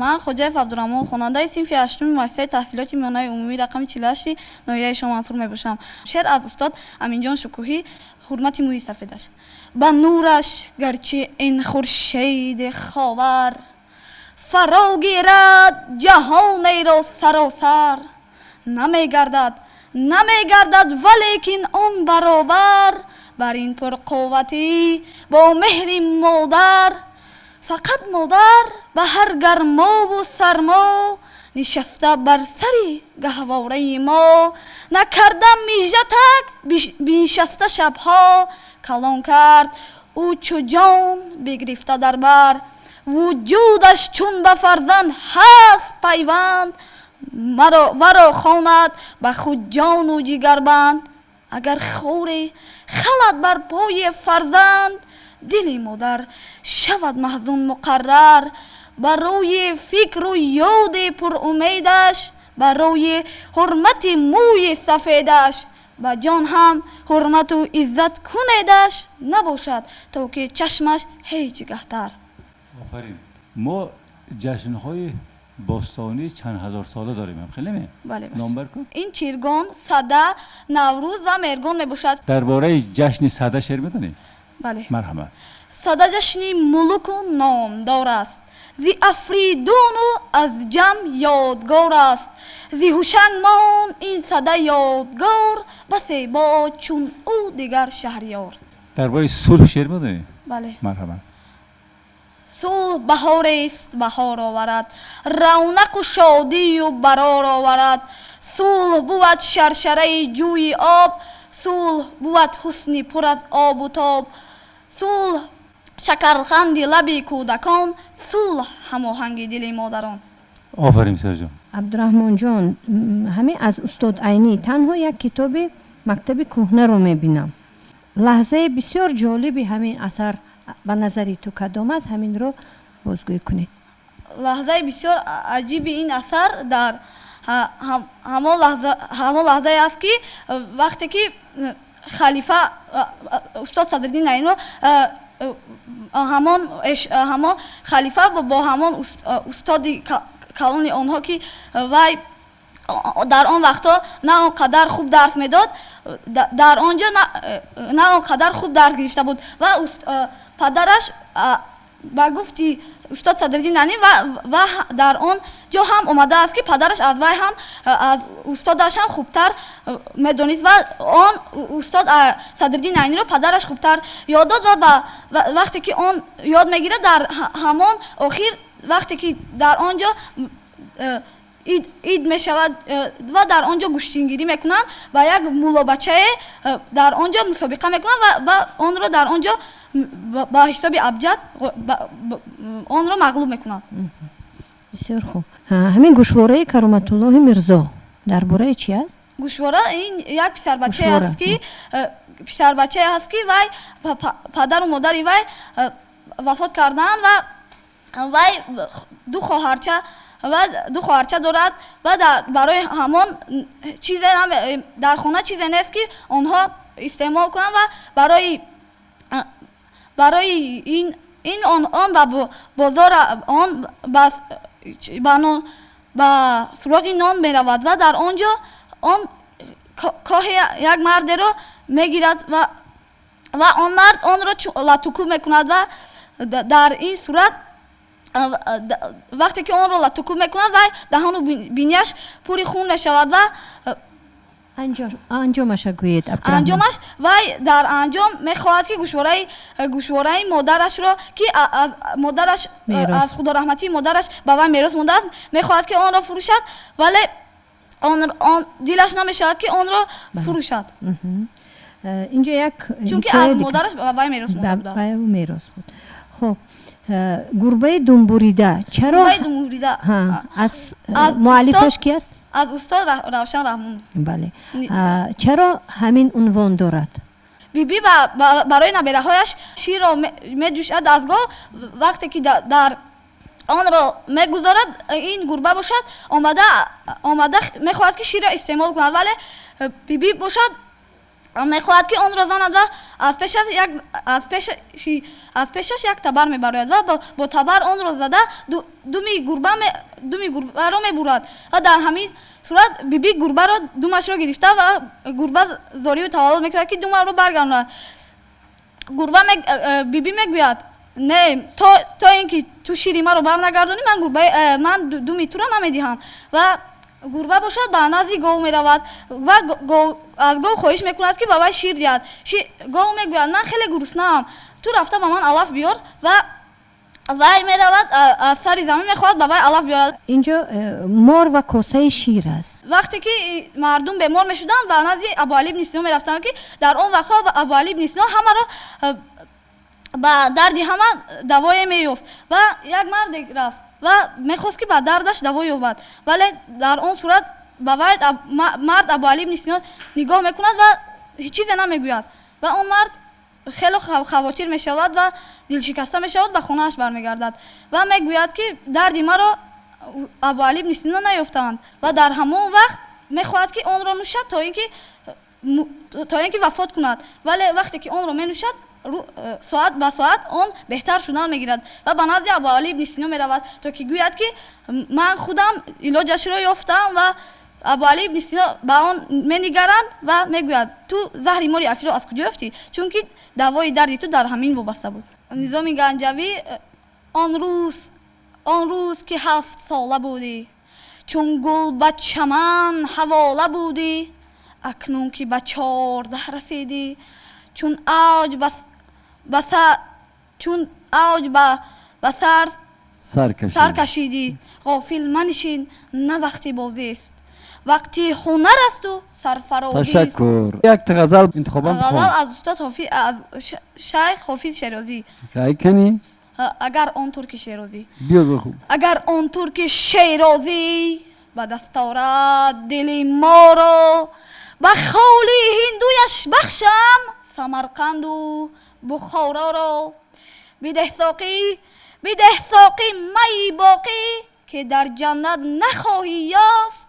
Ман Хоҷаев Абдураҳмон, хонандаи синфи ҳаштуми муассисаи таҳсилоти миёнаи умумӣ рақами 48 ноҳияи Шомансур мебошам. Шеър аз устод Аминҷон Шукӯҳӣ, «Ҳурмати мӯи сафедаш». Ба нураш гарчи ин хуршеди ховар фаро гирад ҷаҳонеро саросар, намегардад, намегардад, валекин он баробар бар ин пурқувватӣ бо меҳри модар. Фақат модар ба ҳар гармову сармо нишаста бар сари гаҳвораи мо, накарда мижатак биншаста шабҳо, калон кард ӯ чу ҷон бигирифта дар бар. Вуҷудаш чун ба фарзанд ҳаст пайванд, маро варо хонад ба худ ҷону ҷигарбанд. Агар хоре халад бар пои фарзанд, дили модар шавад маҳзун муқаррар. Барои фикру ёди пурумедаш, барои ҳурмати мӯи сафедаш, ба ҷон ҳам ҳурмату иззат кунедаш, набошад то ки чашмаш ҳеҷ гаҳтар. Офарин! Мо ҷашнҳои бостонии чанд ҳазорсола дорем, хеле ме? Бале. Номбар кун. Ин Тиргон, Сада, Наврӯз ва Меҳргон мебошад. Дар бораи ҷашни Сада шеър медонӣ? Бале. Марҳамат. Сада ҷашни мулуку номдор аст, зи Афридуну аз Ҷам ёдгор аст. Зи Ҳушанг монд ин сада ёдгор, басе бод чун ӯ дигар шаҳриёр. Дар бораи сулҳ шеър медонӣ? Бале. Марҳамат. Сулҳ баҳорест, баҳор оварад, равнақу шодию барор оварад. Сулҳ бувад шаршараи ҷӯи об, сулҳ бувад ҳусни пур аз обу тоб. Сулҳ шакарханди лаби кӯдакон, сулҳ ҳамоҳанги дили модарон. Офарин, сарҷон. Абдураҳмонҷон, ҳамин аз устод Айнӣ танҳо як китоби мактаби кӯҳнаро мебинам. Лаҳзаи бисёр ҷолиби ҳамин асар ба назари ту кадом аст? Ҳаминро бозгӯӣ кунед. Лаҳзаи бисёр аҷиби ин асар дар ҳамон лаҳзае аст, ки вақте ки халифа устод Садриддин Айниро ҳамон халифа бо ҳамон устоди калони онҳо, ки вай дар он вақтҳо на он қадар хуб дарс медод, дар он ҷо на он қадар хуб дарс гирифта буд ва падараш ба гуфти устод Садриддин Айнӣ ва дар он ҷо ҳам омадааст, ки падараш аз вай ҳам, аз устодаш ҳам хубтар медонист ва он устод Садриддин Айниро падараш хубтар ёд дод. Ва вақте ки он ёд мегирад, дар ҳамон охир, вақте ки дар он ҷо ид мешавад ва дар он ҷо гӯштингирӣ мекунанд ва як муллобачае дар он ҷо мусобиқа мекунанд ва онро дар он ҷо ба ҳисоби абҷад онро мағлуб мекунанд. Бисёр хуб. Ҳамин гӯшвораи Кароматуллоҳи Мирзо дар бораи чи аст? Гӯшвора ин як писарбачае аст, ки писарбачае аст, ки вай падару модари вай вафот карданд ва вай ду хоҳарча ва ду хоҳарча дорад ва барои ҳамон чизе дар хона чизе нест, ки онҳо истеъмол кунанд. Ва барои ин он ба бозор, он ба суроғи нон меравад ва дар он ҷо он коҳи як мардеро мегирад ва он мард онро латукӯб мекунад. Ва дар ин сурат, вақте ки онро латукӯб мекунад, вай даҳону бинияш пури хун мешавад ва Анҷомаша гӯед. Анҷомаш, вай дар анҷом мехоҳад, ки гӯшвораи модарашро, ки аз модараш, аз худораҳматии модараш ба вай мерос мондааст, мехоҳад, ки онро фурӯшад, вале он дилаш намешавад, ки онро фурӯшад. Инҷо як Чунки аз модараш ба вай мерос монда будааст. Мерос буд. Хуб, «Гурбаи думбурида» чаро? «Гурбаи думбурида». Аз муаллифаш ки аст? Аз устод Равшан Раҳмон. Бале, чаро ҳамин унвон дорад? Биби барои набераҳояш ширро меҷӯшад аз гов. Вақте ки дар онро мегузорад, ин гурба бошад, омада мехоҳад, ки ширро истеъмол кунад, вале биби бошад Мехоҳад, ки онро занад ва аз пешаш як табар мебарояд ва бо табар онро зада думи гурбаро мебурад. Ва дар ҳамин сурат биби гурбаро думашро гирифта ва гурба зорию таваллуд мекунад, ки думаро баргардонад. Гурба биби мегӯяд: «Не, то ин ки ту шири маро барнагардонӣ, ман ман думи туро намедиҳам». Ва гурба бошад, ба назди гов меравад ва аз гов хоҳиш мекунад, ки ба вай шир диҳад. Гов мегӯяд: «Ман хеле гуруснаам, ту рафта ба ман алаф биёр». Ва вай меравад, аз сари замин мехоҳад ба вай алаф биёрад. Инҷо мор ва косаи шир аст. Вақте ки мардум бемор мешуданд, ба назди Абуалӣ ибни Сино мерафтанд, ки дар он вақтҳо Абуалӣ ибни Сино ҳамаро ба дарди ҳама давое меёфт. Ва як марде рафт ва мехост, ки ба дардаш даво ёбад, вале дар он сурат ба вай мард Абуалӣ ибни Сино нигоҳ мекунад ва ҳеҷ чизе намегӯяд. Ва он мард хеле хавотир мешавад ва дилшикаста мешавад, ба хонааш бармегардад ва мегӯяд, ки дарди маро Абуалӣ ибни Сино наёфтаанд. Ва дар ҳамон вақт мехоҳад, ки онро нӯшад, то ин ки вафот кунад. Вале вақте ки онро менӯшад, соат ба соат он беҳтар шудан мегирад ва ба назди Абуалӣ ибни Сино меравад, то ки гӯяд, ки ман худам илоҷашро ёфтам. Ва Абуалӣ ибни Сино ба он менигаранд ва мегӯяд: «Ту заҳри мори афиро аз куҷо ёфтӣ? Чунки давои дарди ту дар ҳамин вобаста буд». Низоми Ганҷавӣ. Он рӯз, он рӯз ки 7 сола будӣ, чун гул ба чаман ҳавола будӣ, акнун ки ба 14 расидӣ, чун авҷ ба сар сар кашидӣ, ғофил манишин, на вақти бозист, вақти ҳунар асту сарфарозист. Ташаккур. Як ғазал интихобам. Ғазал аз устод, аз шайх Ҳофиз Шерозӣ. Кани? Агар он турки шерозӣ. Биё бихун. Агар он турки шерозӣ ба даст орад дили моро, ба холи ҳиндуяш бахшам Самарқанду Бухороро. Бидеҳ соқӣ, бидеҳ соқӣ майи боқӣ, ки дар ҷаннат нахоҳӣ ёфт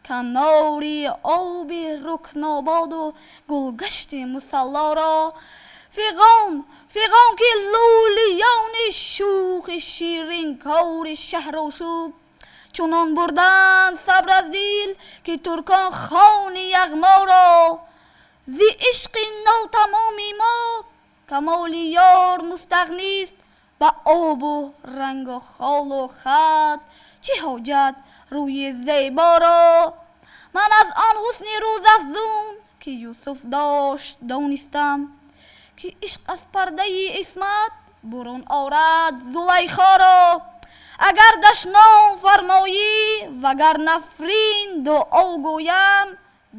канори оби Рукнободу гулгашти Мусаллоро. Фиғон, фиғон, ки лӯлиёни шӯхи ширинкори шаҳрошӯб чунон бурданд сабр аз дил, ки туркон хони Яғморо. Зи ишқи нотамоми мо камоли ёр мустағнист, ба обу рангу холу хат чӣ ҳоҷат рӯи зеборо. Ман аз он ҳусни рӯзафзун, ки Юсуф дошт, донистам, ки ишқ аз пардаи исмат бурун орад Зулайхоро. Агар дашном фармоӣ, вагар нафрин дуо гӯям,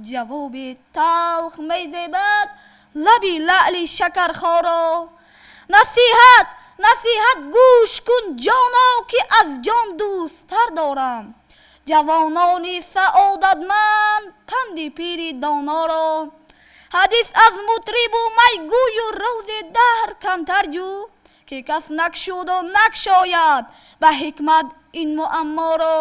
ҷавоби талх мезебад лаби лаъли шакархоро. Насиҳат, насиҳат гӯш кун, ҷоно, ки аз ҷон дӯсттар дорам ҷавонони саодатманд панди пири доноро. Ҳадис аз мутрибу майгӯю рози даҳр камтар ҷӯ, ки кас накшуду накшояд ба ҳикмат ин муамморо.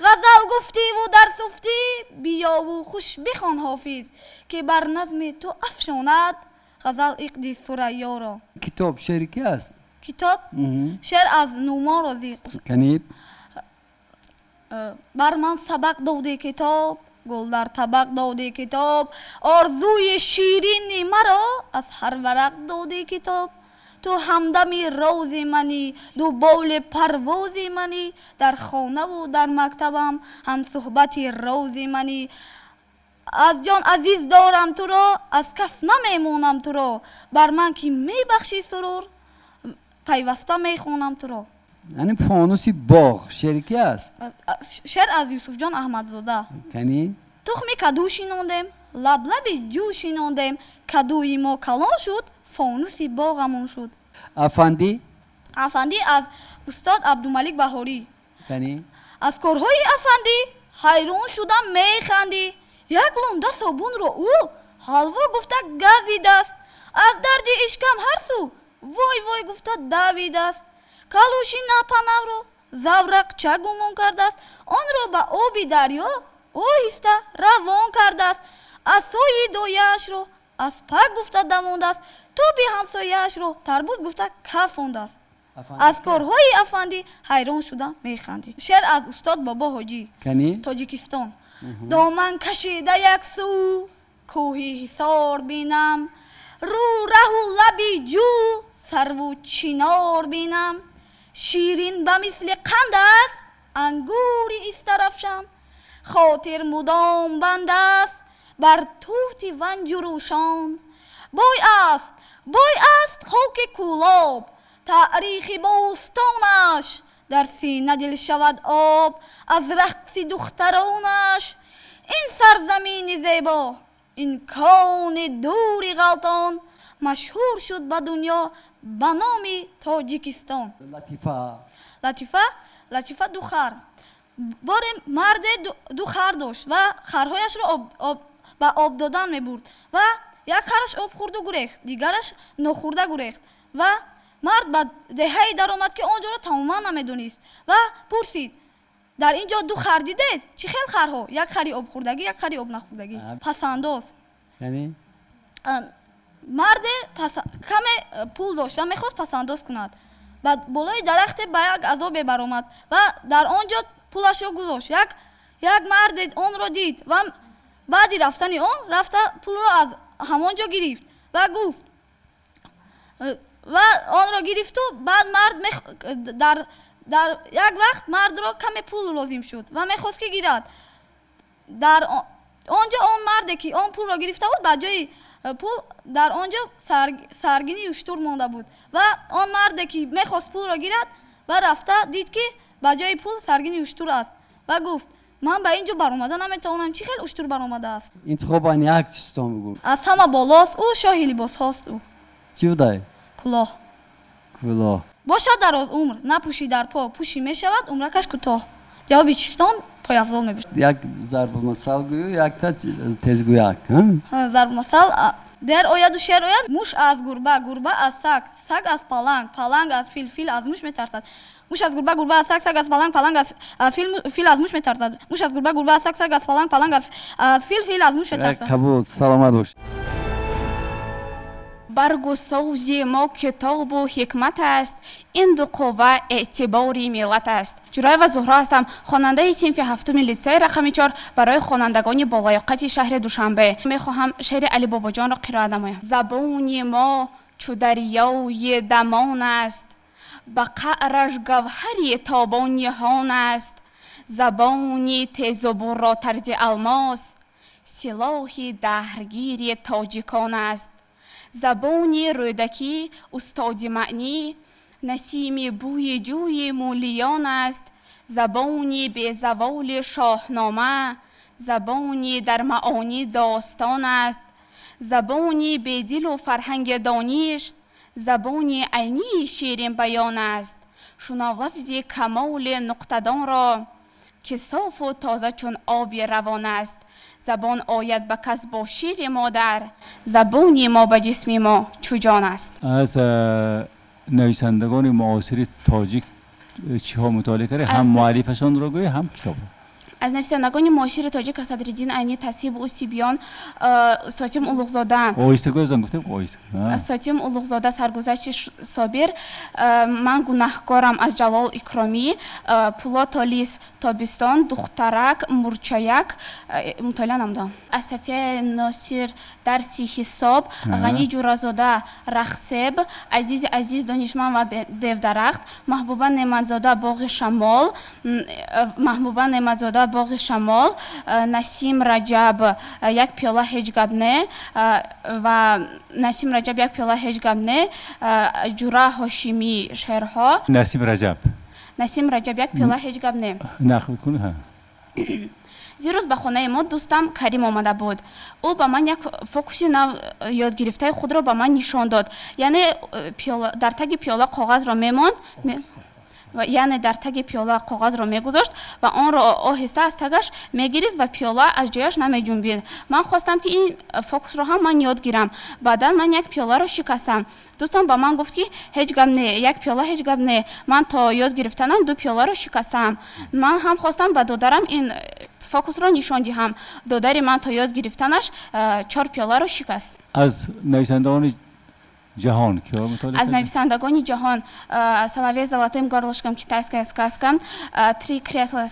Ғазал гуфтиву дарсуфтӣ, биёву хуш бихон, Ҳофиз, ки бар назми ту афшонад ғазал иқди Сурайёро. Китоб шеъри ки аст? Китоб шеър аз Нуъмон Розиқ. Кани? Бар ман сабақ доди китоб, гул дар табақ доди китоб, орзуи ширини маро аз ҳар варақ доди китоб. Ту ҳамдами рози манӣ, дуболи парвози манӣ, дар хонаву дар мактабам ҳамсӯҳбати рози манӣ. Аз ҷон азиз дорам туро, аз каф намемонам туро, бар ман ки мебахшӣ сурур, пайваста мехонам туро. Яъне фонуси боғ шеъри ки аст? Шеър аз Юсуфҷон Аҳмадзода. Кани? Тухми каду шинондем, лаблаби ҷӯ шинондем, кадуи мо калон шуд, фонуси боғамон шуд. Афандӣ? Афандӣ аз устод Абдумалик Баҳорӣ. Кани? Аз корҳои афандӣ ҳайрон шудам, механдӣ. Як лунда собунро ӯ ҳалво гуфта газидааст, аз дарди ишкам ҳар сӯ вой вой гуфта давидааст. Калӯши напанавро заврақча гумон кардааст, онро ба оби дарё оҳиста равон кардааст, асои дояашро Аспак гуфта дамондааст, тоби ҳамсояашро тарбуз гуфта кафондааст. Аз корҳои афандӣ ҳайрон шуда механдӣ. Шеър аз устод Бобо Ҳоҷӣ. Кани? Тоҷикистон. Доман кашида як сӯ кӯҳи Ҳисор бинам, рӯ раҳу лаби ҷӯ сарву чинор бинам, ширин ба мисли қанд аст ангури Истарафшан, хотир мудом банд аст бар тути Ванҷурӯшон. Бой аст, бой аст хоки Кӯлоб, таърихи бостонаш, дар сина дил шавад об аз рақси духтаронаш. Ин сарзамини зебо, ин кони дури ғалтон, машҳур шуд ба дунё ба номи Тоҷикистон. Латифа. Латифа. Латифа: ду хар. Боре марде ду хар дошт ва харҳояшро ба об додан мебурд ва як хараш об хӯрду гурехт, дигараш нохӯрда гурехт. Ва мард ба деҳае даромад, ки он ҷоро тамоман намедонист, ва пурсид: «Дар ин ҷо ду хар дидед? Чӣ хел харҳо? Як хари обхӯрдагӣ, як хари обнахӯрдагӣ?» Пасандоз. Яъне? Марде каме пул дошт ва мехост пасандоз кунад. Ба болои дарахте ба як азобе баромад ва дар он ҷо пулашро гузошт. Як марде онро дид ва баъди рафтани он рафта пулро аз ҳамон ҷо гирифт ва гуфт ва онро гирифту баъд мард дар як вақт мардро каме пул лозим шуд ва мехост, ки гирад. Дар он ҷо он марде, ки он пулро гирифта буд, ба ҷои пул дар он ҷо саргини уштур монда буд. Ва он марде, ки мехост пулро гирад, ва рафта дид, ки ба ҷои пул саргини уштур аст, ва гуфт: «Ман ба ин ҷо баромада наметавонам, чӣ хел уштур баромадааст?» Интихобан як чизтон бигӯ. Аз ҳама болост ӯ, шоҳи либосҳост ӯ. Чӣ будай? Кулоҳ. Кулоҳ. Бошад дароз умр, напӯшӣ дар по, пӯшӣ мешавад умракаш кӯтоҳ. Ҷавоби чистон пойафзол мебошад. Як зарбулмасал гӯю, якта тезгӯяк. Зарбулмасал: дер ояду шер ояд. Муш аз гурба, гурба аз саг, саг аз паланг, паланг аз фил, фил аз муш метарсад. Муш аз гурба, гурба аз саг, саг аз паланг, паланг аз фил, фил аз муш метарсад. Муш аз гурба, гурба аз саг, саг аз паланг, паланг аз фил, фил аз муш метарсад. Қабул, саломат бош. Баргу совзи мо китобу ҳикмат аст, ин ду қувва эътибори миллат аст. Ҷураева Зуҳро ҳастам, хонандаи синфи ҳафтуми литсеи рақами 4. Барои хонандагони болаёқати шаҳри Душанбе мехоҳам шеъри Алибобоҷонро қироат намоям. Забони мо чу дарёи дамон аст, ба қаъраш гавҳари тобон ниҳон аст. Забони тезубурро тарзи алмос, силоҳи даҳргири тоҷикон аст. Забони Рӯдакӣ, устоди маънӣ, насими бӯи ҷӯи мӯлиён аст. Забони безаволи Шоҳнома, забони дар маонӣ достон аст. Забони бедилу фарҳанги дониш, забони Айнии ширинбаён аст. Шунав лафзи камоли нуқтадонро, ки софу тоза чун оби равон аст. Забон ояд ба кас бо шири модар, забони мо ба ҷисми мо чу ҷон аст. Аз нависандагони муосири тоҷик чиҳо мутолиа кардӣ? Ҳам муаллифашонро гӯй, ҳам китобро. Аз нависандагони муосири тоҷик Садриддин Айнӣ, Таҳзибу сибён, Сотим Улуғзода. Оҳиста гӯзан, гуфтем, оҳиста. Сотим Улуғзода, Саргузашти Собир, Ман гунаҳкорам аз Ҷалол Икромӣ, Пуло Толис, Тобистон, Духтарак, Мурчаяк мутолиа намудам. Аз Сафияи Носир Дарси ҳисоб, Ғанӣ Ҷуразода, Рахсеб, Азизи Азиз, Донишманд ва девдарахт, Маҳбуба Неъматзода, Боғи шамол, Маҳбуба Неъматзода, Боғи шамол, Насим Раҷаб, Як пиёла ҳеҷ гап не ва Насим Раҷаб, Як пиёла ҳеҷ гап не, Ҷура Ҳошимӣ, шеърҳо. Насим Раҷаб. Насим Раҷаб, Як пиёла ҳеҷ гап не. Нақл кун. Дирӯз ба хонаи мо дӯстам Карим омада буд. Ӯ ба ман як фокуси нав ёдгирифтаи худро ба ман нишон дод. Яъне дар таги пиёла коғазро мемонд, яъне дар таги пиёла коғазро мегузошт ва онро оҳиста аз тагаш мегирифт ва пиёла аз ҷояш намеҷунбид. Ман хостам, ки ин фокусро ҳам ман ёд гирам. Баъдан ман як пиёларо шикастам. Дӯстам ба ман гуфт, ки ҳеҷ гап не, як пиёла ҳеҷ гап не, ман то ёд гирифтанам ду пиёларо шикастам. Ман ҳам хостам ба додарам ин Фокусро нишон диҳам. Додари ман то ёд гирифтанаш чор пиёларо шикаст. Аз нависандагони ҷаҳон киҳо мутолиа? Аз нависандагони ҷаҳон «Соловей с золотым горлышком», «Китайская сказка», «Три кресла»,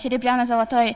«Серебряно-золотой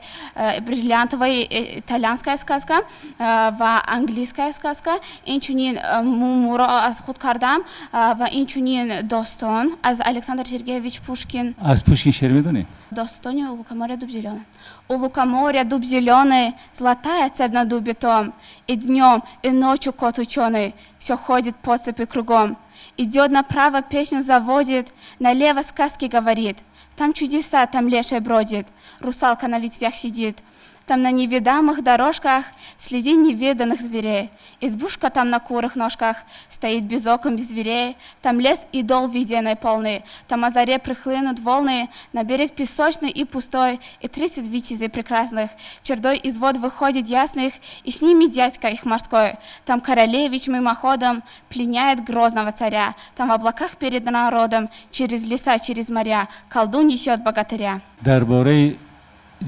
бриллиантовый», «Итальянская сказка» ва «Английская сказка». Инчунин Мумуро аз худ кардам ва инчунин достон аз Александр Сергеевич Пушкин. Аз Пушкин шеър медонӣ? Достони «У лукоморья дуб зелёный». У лукоморья дуб зеленый, золотая цепь на дубе том, и днем, и ночью кот ученый все ходит по цепи кругом. Идет направо, песню заводит, налево сказки говорит. Там чудеса, там леший бродит, русалка на ветвях сидит. Там на неведомых дорожках следы невиданных зверей. Избушка там на курых ножках стоит без окон, без дверей. Там лес и дол виденной полный, там о заре прихлынут волны, на берег песочный и пустой, и 30 витязей прекрасных. Чередой из вод выходит ясных, и с ними дядька их морской. Там королевич мимоходом пленяет грозного царя. Там в облаках перед народом, через леса, через моря, колдун несет богатыря. Дар бораи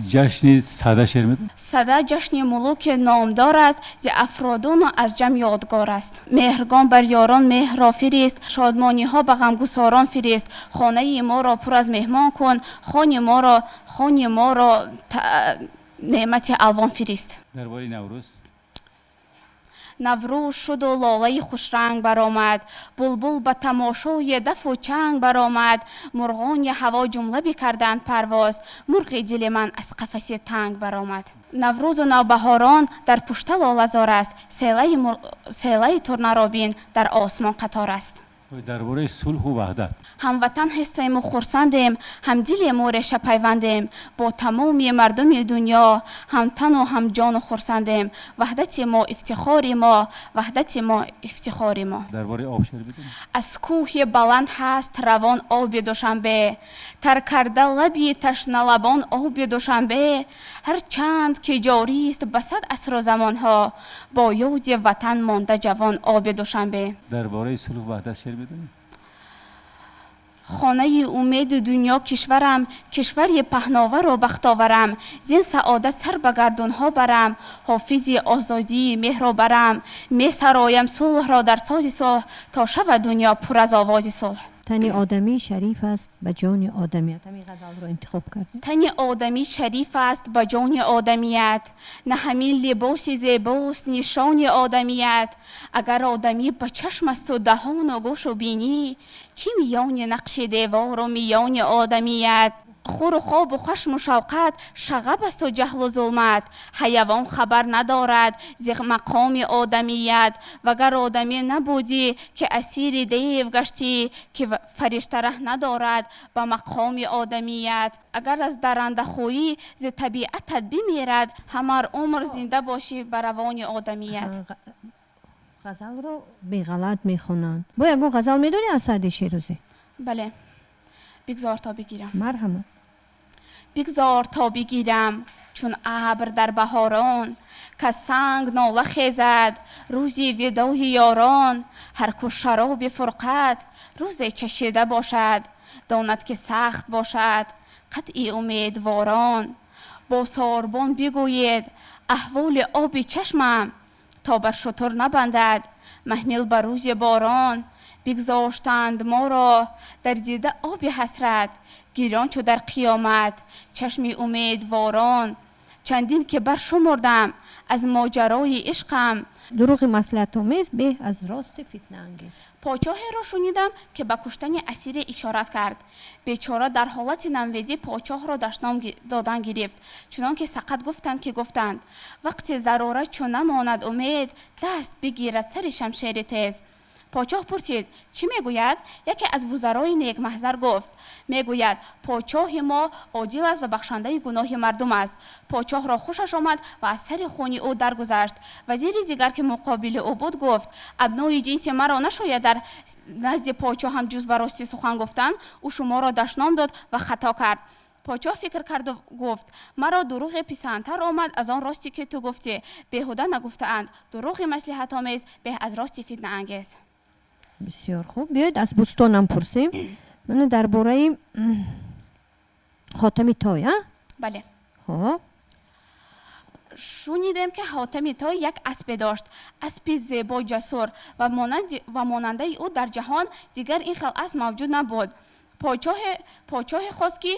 ҷашни Сада шеър медонӣ? Сада ҷашни мулуки номдор аст, зи афродуну аз ҷам ёдгор аст. Меҳргон бар ёрон меҳрро фирист, шодмониҳо ба ғамгусорон фирист. Хонаи моро пур аз меҳмон кун, хони моро неъмати алвон фирист. Дар бораи Наврӯз? Наврӯз шуду лолаи хушранг баромад, булбул ба тамошои дафу чанг баромад. Мурғони ҳаво ҷумла бикарданд парвоз, мурғи дили ман аз қафаси танг баромад. Наврӯзу навбаҳорон дар пушта лолазор аст, селаи турнаро бин, дар осмон қатор аст. Дар бораи сулҳу ваҳдат? Ҳамватан ҳастему хурсандем, ҳамдилему реша пайвандем, бо тамоми мардуми дунё ҳамтану ҳамҷону хурсандем. Ваҳдати мо ифтихори мо, ваҳдати мо ифтихори мо. Дар бораи об шеър бидонӣ? Аз кӯҳи баланд ҳаст равон оби Душанбе, тар карда лаби ташналабон оби Душанбе. Ҳарчанд ки ҷорист ба сад асру замонҳо, бо ёди ватан монда ҷавон оби Душанбе. Дар бораи сулҳу ваҳдат шеър медонӣ? Хонаи умеду дунё кишварам, кишвари паҳновару бахтоварам. Зин саодат сар ба гардунҳо барам, ҳофизи озодии меҳру барам. Месароям сулҳро дар сози сулҳ, то шавад дунё пур аз овози сулҳ. Тани одамӣ шариф аст ба ҷони одамият, ҳамин ғазалро интихоб кардем. Тани одамӣ шариф аст ба ҷони одамият, на ҳамин либоси зебост нишони одамият. Агар одамӣ ба чашм асту даҳону гӯшу бинӣ, чӣ миёни нақши девору миёни одамият? Хуру хобу хашму шавқат шағаб асту ҷаҳлу зулмат, ҳайавон хабар надорад зи мақоми одамият. Вагар одамӣ набудӣ, ки асири дев гаштӣ, ки фаришта раҳ надорад ба мақоми одамият. Агар аз даррандахӯӣ зи табиатат бимирад, ҳамар умр зинда бошӣ ба равони одамият. Ғазалро беғалат мехонанд. Бо ягон ғазал медонӣ аз Саъди Шерозӣ? Бале, бигзор то бигирам. Марҳамат. Бигзор то бигирам, чун абр дар баҳорон, каз санг нола хезад рӯзи видои ёрон. Ҳар ку шароби фурқат рӯзе чашида бошад, донад, ки сахт бошад қатъи умедворон. Бо сорбон бигӯед аҳволи оби чашмам, то бар шутур набандад маҳмил ба рӯзи борон. Бигзоштанд моро дар дида оби ҳасрат, гирён чу дар қиёмат чашми умедворон. Чандин ки баршумурдам аз моҷарои ишқам. Дурӯғи маслиҳатомез беҳ аз рости фитнаангез. Подшоҳеро шунидам, ки ба куштани асире ишорат кард. Бечора дар ҳолати намведӣ подшоҳро дашном додан гирифт, чунон ки сақат гуфтанд, ки гуфтанд: вақти зарурат, чун намонад умед, даст бигирад сари шамшери тез. Подшоҳ пурсид: чӣ мегӯяд? Яке аз вузарои некмаҳзар гуфт: мегӯяд, подшоҳи мо одил аст ва бахшандаи гуноҳи мардум аст. Подшоҳро хушаш омад ва аз сари хуни ӯ даргузашт. Вазири дигар, ки муқобили ӯ буд, гуфт: абнои ҷинси маро нашояд дар назди подшоҳам ҷуз ба ростӣ сухан гуфтан. Ӯ шуморо дашном дод ва хато кард. Подшоҳ фикр карду гуфт: маро дурӯғе писандтар омад аз он росте, ки ту гуфтӣ. Беҳуда нагуфтаанд: дурӯғи маслиҳатомез беҳ аз рости фитнаангез. Бисёр хуб, биёед, аз Бӯстонам пурсем. Мана, дар бораи Хотами Той, а? Бале. Хоб. Шунидем, ки Ҳотами Той як аспе дошт, аспи зебо, ҷасур ва монандаи ӯ дар ҷаҳон дигар ин хел асп мавҷуд набуд. Подшоҳе хост, ки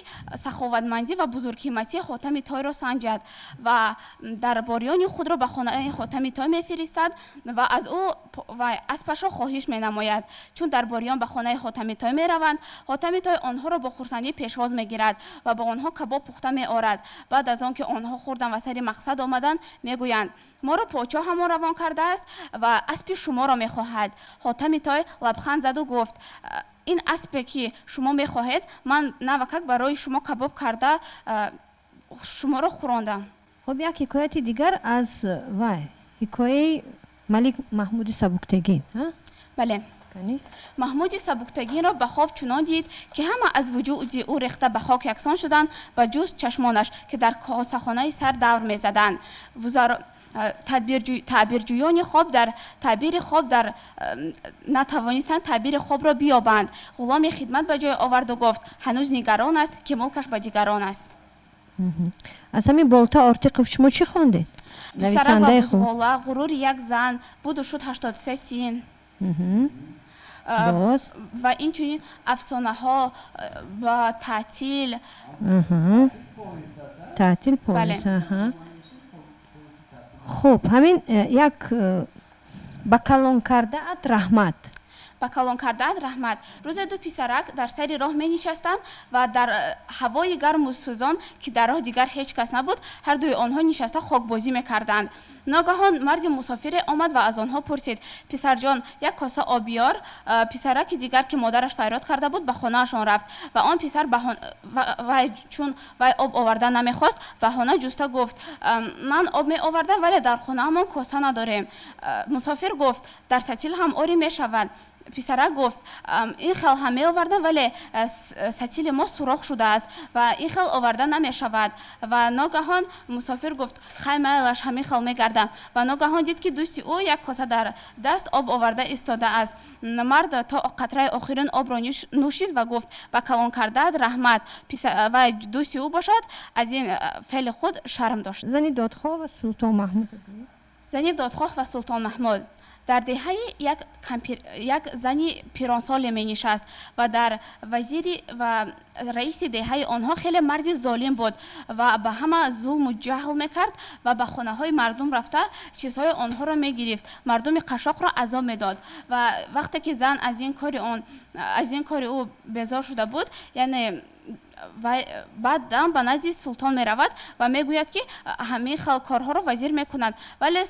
саховатмандӣ ва бузургҳиматии Хотами Тойро санҷад ва дарбориёни худро ба хонаи Хотами Той мефиристад ва аз ӯ ва аспашро хоҳиш менамояд. Чун дарбориён ба хонаи Хотами Той мераванд, Хотами Той онҳоро бо хурсандӣ пешвоз мегирад ва ба онҳо кабоб пухта меорад. Баъд аз он ки онҳо хӯрданд ва сари мақсад омаданд, мегӯянд: «Моро подшоҳамон равон кардааст ва аспи шуморо мехоҳад». Хотами Той лабханд заду гуфт: «Ин аспе, ки шумо мехоҳед, ман навакак барои шумо кабоб карда шуморо хӯрондам». Хуб, як ҳикояти дигар аз вай, ҳикояи Малик Маҳмуди Сабуктегин. Бале. Маҳмуди Сабуктагинро ба хоб чунон дид, ки ҳама аз вуҷуди ӯ рехта ба хок яксон шуданд, ба ҷуз чашмонаш, ки дар косахонаи сар давр мезаданд. Таъбирҷӯёни хоб дар таъбири хоб дар натавонистанд таъбири хобро биёбанд. Ғуломи хидмат ба ҷой оварду гуфт: «Ҳанӯз нигарон аст, ки мулкаш ба дигарон аст». Аз ҳамин Болта Ортиқов шумо чӣ хондед? Писарак ва бузғола, Ғурури як зан, Буду шуд 83 син. Боз? Ва инчунин афсонаҳо ба таътил. Таътил, повесть. Хуб, ҳамин як «Ба калон кардаат раҳмат». «Ба калон кардаат раҳмат». Рӯзе ду писарак дар сари роҳ менишастанд ва дар ҳавои гарму сӯзон, ки дар роҳ дигар ҳеҷ кас набуд, ҳардуи онҳо нишаста хокбозӣ мекарданд. Ногаҳон марди мусофире омад ва аз онҳо пурсид: «Писарҷон, як коса об биёр». Писараки дигар, ки модараш фарёд карда буд, ба хонаашон рафт ва он писар вай чун вай об оварда намехост, баҳона ҷуста гуфт: «Ман об меовардам, вале дар хонаамон коса надорем». Мусофир гуфт: «Дар сатил ҳам орӣ мешавад». Писарак гуфт: «Ин хел ҳам меовардам, вале сатили мо сурох шудааст ва ин хел оварда намешавад». Ва ногаҳон мусофир гуфт: «Хай, майлаш, ҳамин хел мегардам». Ва ногаҳон дид, ки дӯсти ӯ як коса дар даст об оварда истодааст. Мард то қатраи охирин обро нӯшид ва гуфт: «Ба калон кардаат раҳмат». Ва дӯсти ӯ бошад, аз ин феъли худ шарм дошт. «Зани додхоҳ ва Султон Маҳмуд». «Зани додхоҳ ва Султон Маҳмуд». Дар деҳаи як зани пиронсоле менишаст ва дар вазири ва раиси деҳаи онҳо хеле марди золим буд ва ба ҳама зулму ҷаҳл мекард ва ба хонаҳои мардум рафта, чизҳои онҳоро мегирифт, мардуми қашшоқро азоб медод. Ва вақте ки зан аз ин кори ӯ безор шуда буд, яъне баъдам ба назди султон меравад ва мегӯяд, ки ҳамин хел корҳоро вазир мекунад. Вале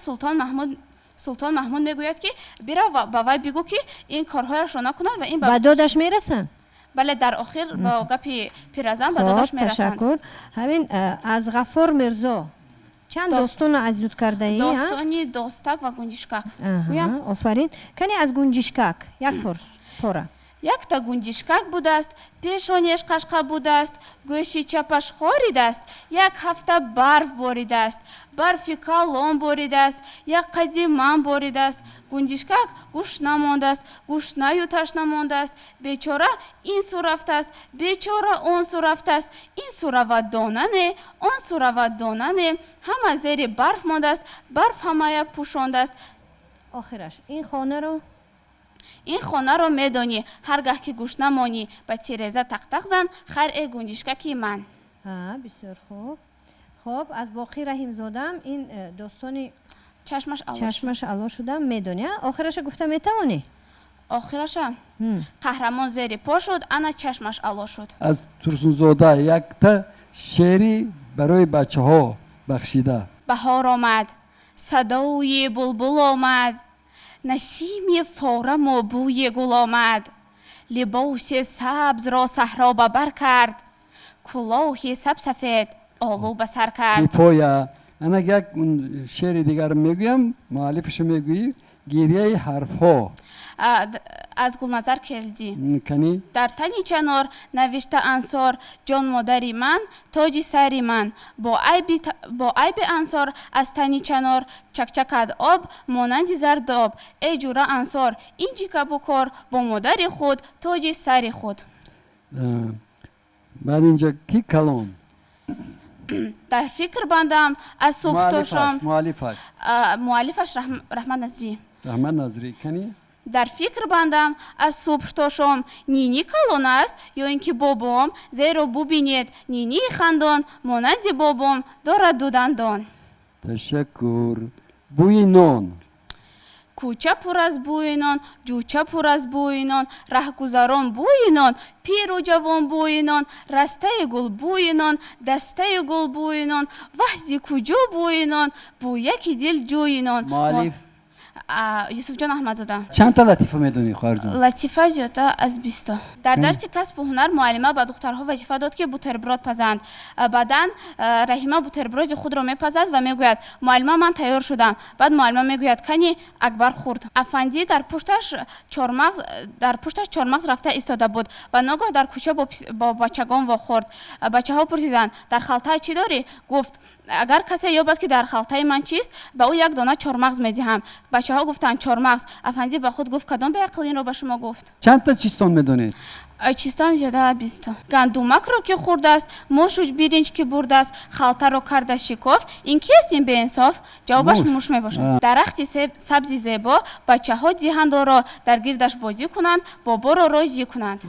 Султон Маҳмуд мегӯяд, ки бирав, ба вай бигӯ, ки ин корҳояшро накунад ва ин Ба додаш мерасанд? Бале, дар охир бо гапи пиразан ба додаш мерасанд. Ташаккур. Ҳамин аз Ғаффор Мирзо чанд достонро аз ёд кардаӣ? Достони Достак ва Гунҷишкак. Офарин. Кани, аз Гунҷишкак як пора. Якта гунҷишкак будааст, пешонеш қашқа будааст, гӯши чапаш хоридааст. Як ҳафта барф боридааст, барфи калон боридааст, як қади ман боридааст. Гунҷишкак гушна мондааст, гушнаю ташна мондааст. Бечора ин су рафтааст, бечора он су рафтааст, ин су равад, дона не, он су равад, дона не, ҳама зери барф мондааст, барф ҳамая пӯшондааст. Охираш: «Ин хонаро». Ин хонаро медонӣ, ҳар гаҳ ки гушна монӣ, ба тиреза тақтақ зан. Хайр, э гунҷишкаки ман. Бисёр хуб. Хуб, аз Боқӣ Раҳимзодаам ин достони «Чашмаш». «Чашмаш ало шудам» медонӣ? Охираша гуфта метавонӣ? Охираша: қаҳрамон зери по шуд, ана чашмаш ало шуд. Аз Турсунзода якта шеъри барои бачаҳо бахшида. Баҳор омад, садои булбул омад, насими фораму бӯи гул омад. Либоси сабзро саҳро ба бар кард, кӯлоҳи сабсафед олу ба сар кард. Кифоя. Ана як шеъри дигар мегӯям, муаллифашо мегӯӣ: «Гирияи ҳарфҳо». Аз Гулназар Келдӣ. Кани. Дар тани чанор навишта Ансор: «Ҷон модари ман, тоҷи сари ман». Бо айби Ансор аз тани чанор чакчакад об монанди зардоб. Эй ҷура Ансор, ин чӣ гапу кор, бо модари худ тоҷи сари худ? Баъд инҷа ки калон? Дар фикр бандам аз субҳ то шом. Муаллифаш? Муаллифаш Раҳмат Назрӣ. Раҳмат Назрӣ, кани? Дар фикр бандам аз субҳ то шом, нини калон аст ё ин ки бобом, зеро бубинед нинии хандон монанди бобом дорад ду дандон. Ташаккур. Бӯи нон. Кӯча пур аз бӯи нон, ҷӯча пур аз бӯи нон, раҳгузарон бӯи нон, пиру ҷавон бӯи нон, растаи гул бӯи нон, дастаи гул бӯи нон, ваҳзи куҷо бӯи нон, бӯяки дил ҷӯи нон. Муаллиф? Юсуфҷон Аҳмадзода. Чанд та латифа медонӣ, хоҳарҷон? Латифа зиёда аз 20-то. Дар дарси касбу ҳунар муаллима ба духтарҳо вазифа дод, ки бутерброд пазанд. Баъдан Раҳима бутерброди худро мепазад ва мегӯяд: муаллима, ман тайёр шудам. Баъд муаллима мегӯяд: кани, Акбар хӯрд. Афандӣ дар пушташ чормағз рафта истода буд ва ногоҳ дар кӯча бо бачагон вохӯрд. Бачаҳо пурсиданд: дар халтаа чӣ дорӣ? Гуфт: агар касе ёбад, ки дар халтаи ман чист, ба ӯ як дона чормағз медиҳам. Бачаҳо гуфтанд: чормағз. Афандӣ ба худ гуфт: кадом беақл инро ба шумо гуфт? Чанд та чистон медонед? Чистон зиёда 20-то. Гандумакро ки хӯрдааст, мошу биринҷ ки бурдааст, халтаро карда шикоф, ин киест ин беинсоф? Ҷавобаш муш мебошад. Дарахти сабзи зебо бачаҳо диҳанд оро, дар гирдаш бозӣ кунанд, боборо розӣ кунанд.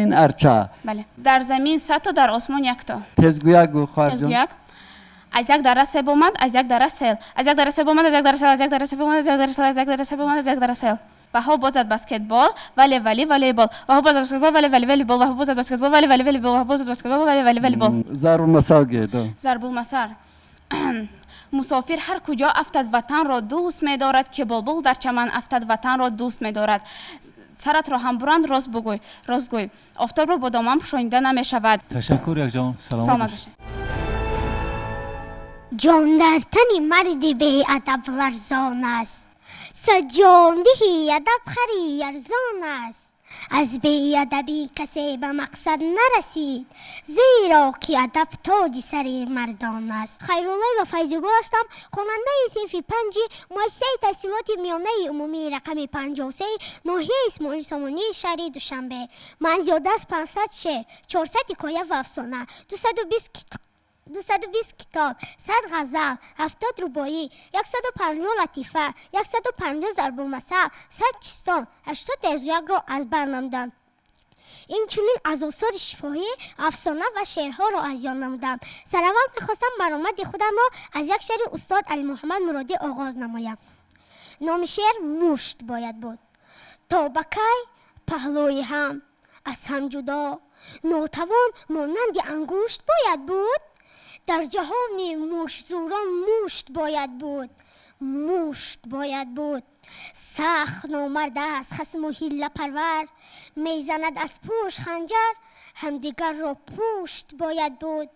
Ин арча. Бале. Дар замин 100-то, дар осмон якто. Тезгӯяк гӯ, хоҳарҷон. Тезгӯяк. Аз як дара себ омад, аз як дара сел. Аз як дара себ омад, аз як дара сел, аз як дара себ омад, аз як дара сел, аз як дара себ омад, аз як дара сел. Баҳо бозад баскетбол, вале вали волейбол. Баҳо бозад баскетбол, вале вали волейбол. Баҳо бозад баскетбол, вале вали волейбол. Баҳо бозад баскетбол, вале вали волейбол. Зарбулмасал гӯед. Зарбулмасал. Мусофир ҳар куҷо афтад, ватанро дӯст медорад, ки булбул дар чаман афтад, ватанро дӯст медорад. Саратро ҳам буранд, рост бугӯй, рост гӯй. Офтобро бо доман пӯшонида намешавад. Ташаккур, якҷон, саломат бошед. Ҷон дар тани марди беадаб ларзон аст, саҷондиҳи адаб хари арзон аст. Аз беадабӣ касе ба мақсад нарасид, зеро ки адаб тоҷи сари мардон аст. Хайруллоева Файзигул ҳастам, хонандаи синфи панҷи муассисаи таҳсилоти миёнаи умумии рақами 53 ноҳияи Исмоили Сомонии шаҳри Душанбе. Ман зиёда аз 500 шеър, 400 ҳикоя ва афсона, 220 китоб, 100 ғазал, 70 рубоӣ, 150 латифа, 150 зарбулмасал, 100 чистон, 80 тезгӯякро аз бар намудам. Инчунин аз осори шифоҳӣ, афсона ва шеърҳоро аз ёд намудам. Сараввал мехостам баромади худамро аз як шеъри устод Алимуҳаммад Муродӣ оғоз намоям. Номи шеър мушт бояд буд. То ба кай паҳлӯи ҳам аз ҳам ҷудо, нотавон монанди ангушт бояд буд. Дар ҷаҳони муштзӯрон мушт бояд буд, мушт бояд буд. Сахт номард аст хасму ҳиллапарвар, мезанад аз пушт ханҷар, ҳамдигарро пушт бояд буд,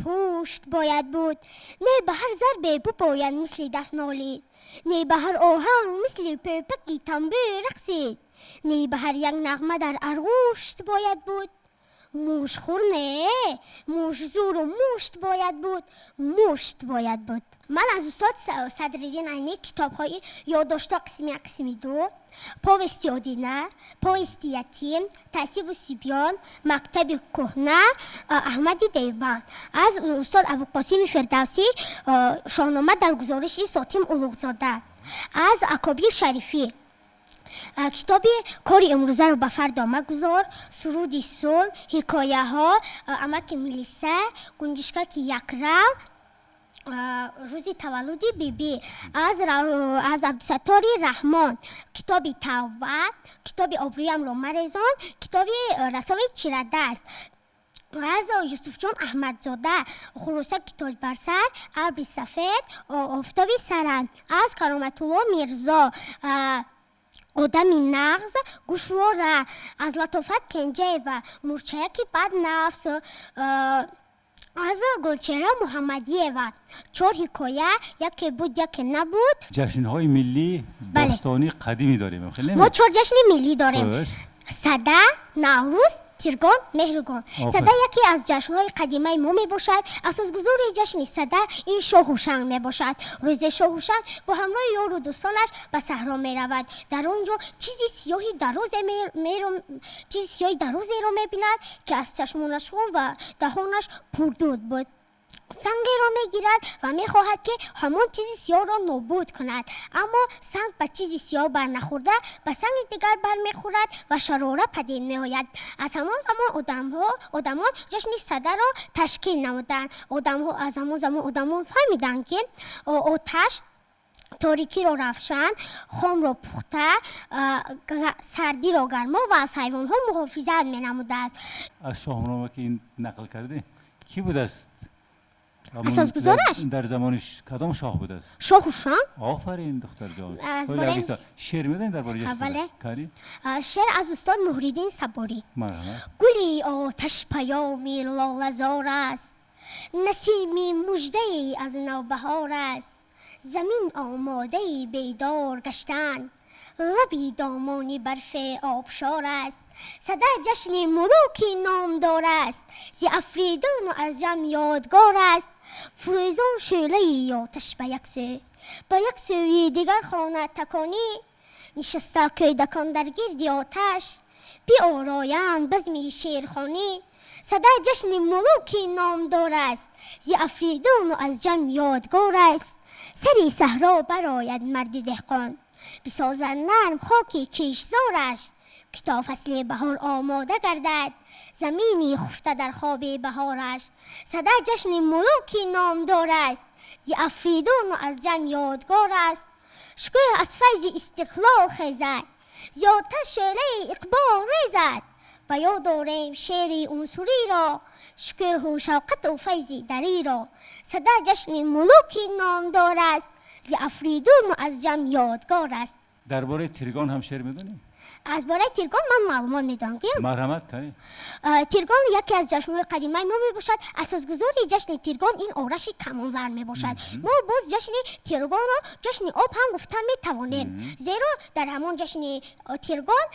пушт бояд буд. Не ба ҳар зарбе бубояд мисли даф нолид, не ба ҳар оҳанг мисли пӯпаки танбӯ рақсид, не ба ҳар як нағма дар арғушт бояд буд. Мушхӯр не, мушзӯру мушт бояд буд, мушт бояд буд. Ман аз устод Садриддин Айнӣ китобҳои ёддоштҳо қисми як, қисми ду, повести Одина, повести Ятим, Таъсибу сибён, мактаби кӯҳна, Аҳмади Девбанд. Аз устод Абуқосими Фирдавсӣ Шоҳнома дар гузориши Сотим Улуғзода. Аз Акобир Шарифӣ китоби кори имрӯзаро ба фардо магузор, суруди сулҳ, ҳикояҳо, амаки милиса, гунҷишкаки якрав, рӯзи таваллуди бибӣ. Аз Абдусаттори Раҳмон китоби тавба, китоби обрӯямро марезон, китоби расоми чирадаст. Аз Юсуфҷон Аҳмадзода хурусаки тоҷбарсар, абри сафед, офтоби саранд. Аз Кароматулло Мирзо одами нағз, гӯшвора. Аз Латофат Кенҷаева мурчаяки баднафс. Аз Гулчеҳра Муҳаммадиева 4 ҳикоя, яке буд, яке набуд. Ҷашнҳои миллӣ бостонии қадимӣ дорем. Мо 4 ҷашни миллӣ дорем: Сада, Наврӯз, Тиргон, Меҳргон. Сада яке аз ҷашнҳои қадимаи мо мебошад. Асосгузори ҷашни Сада ин Шоҳ Ҳушанг мебошад. Рӯзе Шоҳ Ҳушанг бо ҳамроҳи ёру дӯстонаш ба саҳро меравад. Дар он ҷо чизи сиёҳи дарозеро мебинад, ки аз чашмонаш хун ва даҳонаш пурдуд буд. Сангеро мегирад ва мехоҳад, ки ҳамон чизи сиёҳро нобуд кунад, аммо санг ба чизи сиёҳ барнахӯрда, ба санги дигар бармехӯрад ва шарора падид меояд. Аз ҳамон замон одамҳо, одамон ҷашни Садаро ташкил намуданд. Одамҳо аз ҳамон замон одамон фаҳмиданд, ки оташ торикиро равшан, хомро пухта, сардиро гармо ва аз ҳайвонҳо муҳофизат менамудааст. Аз Шоҳнома ки ин нақл кардӣ, кӣ будааст? Асосгузораш? Дар замони кадом шоҳ будааст? Шоҳ Ҳушанг. Офарин, духтарҷон. Аз бораи- Шеър медонӣ дар бораи ҷашни Бале. Сада? Кани? Шеър аз устод Муҳриддин Сабурӣ. Марҳамат. Гули оташ паёми лолазор аст, насими муждае аз навбаҳор аст, замин омодаи бедор гаштан, лаби домони барфе обшор аст, Сада ҷашни мулуки номдор аст, зи Афридуну аз ҷам ёдгор аст, фурӯзон шӯълаи оташ ба як сӯ, ба як сӯи дигар хона таконӣ, нишаста кӯдакон дар гирди оташ, биороянд базми шеърхонӣ, Сада ҷашни мулуки номдор аст, зи Афридуну аз ҷам ёдгор аст, сари саҳро барояд марди деҳқон, бисозад нарм хоки киштзораш, ки то фасли баҳор омода гардад замини хуфта дар хоби баҳораш, Сада ҷашни мулуки номдор аст, зи Афридуну аз ҷам ёдгор аст, шукӯҳ аз файзи истиқлол хезад, зиёдтар шӯълаи иқбол резад, ба ёд дорем шеъри унсуриро, шукӯҳу шавқату файзи дариро, Сада ҷашни мулуки номдор аст, зи Афридуну аз ҷам ёдгор аст. Дар бораи Тиргон ҳам шеър медонӣ? Аз бораи Тиргон ман маълумот медонам, гӯям? Марҳамат, кани. Тиргон яке аз ҷашнҳои қадимаи мо мебошад. Асосгузори ҷашни Тиргон ин Ораши Камонвар мебошад. Мо боз ҷашни Тиргонро ҷашни об ҳам гуфта метавонем, зеро дар ҳамон ҷашни Тиргон